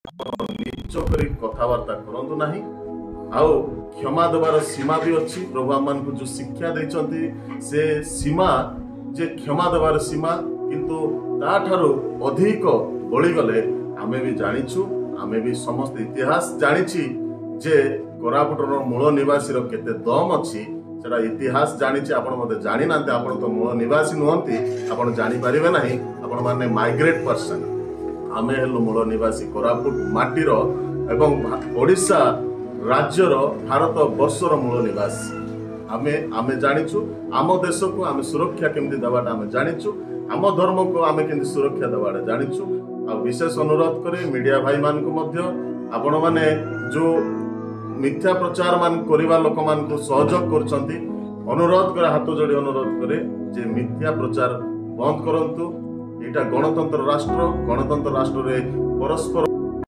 ନିଚ କରି କଥାବାର୍ତ୍ତା କରନ୍ତୁ ନାହିଁ। ଆଉ କ୍ଷମା ଦେବାର ସୀମା ବି ଅଛି। ପ୍ରଭୁ ଆମମାନଙ୍କୁ ଯୋଉ ଶିକ୍ଷା ଦେଇଛନ୍ତି, ସେ ସୀମା ଯେ କ୍ଷମା ଦେବାର ସୀମା, କିନ୍ତୁ ତାଠାରୁ ଅଧିକ ବଳିଗଲେ ଆମେ ବି ଜାଣିଛୁ, ଆମେ ବି ସମସ୍ତେ ଇତିହାସ ଜାଣିଛି ଯେ କୋରାପୁଟର ମୂଳ ନିବାସୀର କେତେ ଦମ ଅଛି, ସେଟା ଇତିହାସ ଜାଣିଛି। ଆପଣ ମୋତେ ଜାଣିନାହାନ୍ତି, ଆପଣ ତ ମୂଳ ନିବାସୀ ନୁହନ୍ତି, ଆପଣ ଜାଣିପାରିବେ ନାହିଁ, ଆପଣମାନେ ମାଇଗ୍ରେଟ୍ ପର୍ସନ। ଆମେ ହେଲୁ ମୂଳ ନିବାସୀ କୋରାପୁଟ ମାଟିର ଏବଂ ଓଡ଼ିଶା ରାଜ୍ୟର, ଭାରତ ବର୍ଷର ମୂଳ ନିବାସୀ। ଆମେ ଜାଣିଛୁ ଆମ ଦେଶକୁ ଆମେ ସୁରକ୍ଷା କେମିତି ଦେବାଟା, ଆମେ ଜାଣିଛୁ ଆମ ଧର୍ମକୁ ଆମେ କେମିତି ସୁରକ୍ଷା ଦେବାଟା ଜାଣିଛୁ। ଆଉ ବିଶେଷ ଅନୁରୋଧ କରେ ମିଡିଆ ଭାଇମାନଙ୍କୁ ମଧ୍ୟ, ଆପଣମାନେ ଯୋଉ ମିଥ୍ୟା ପ୍ରଚାର ମାନ କରିବା ଲୋକମାନଙ୍କୁ ସହଯୋଗ କରୁଛନ୍ତି, ଅନୁରୋଧ କରେ, ହାତ ଯୋଡ଼ି ଅନୁରୋଧ କରେ ଯେ ମିଥ୍ୟା ପ୍ରଚାର ବନ୍ଦ କରନ୍ତୁ। ଏଇଟା ଗଣତନ୍ତ୍ର ରାଷ୍ଟ୍ର। ଗଣତନ୍ତ୍ର ରାଷ୍ଟ୍ରରେ ପରସ୍ପର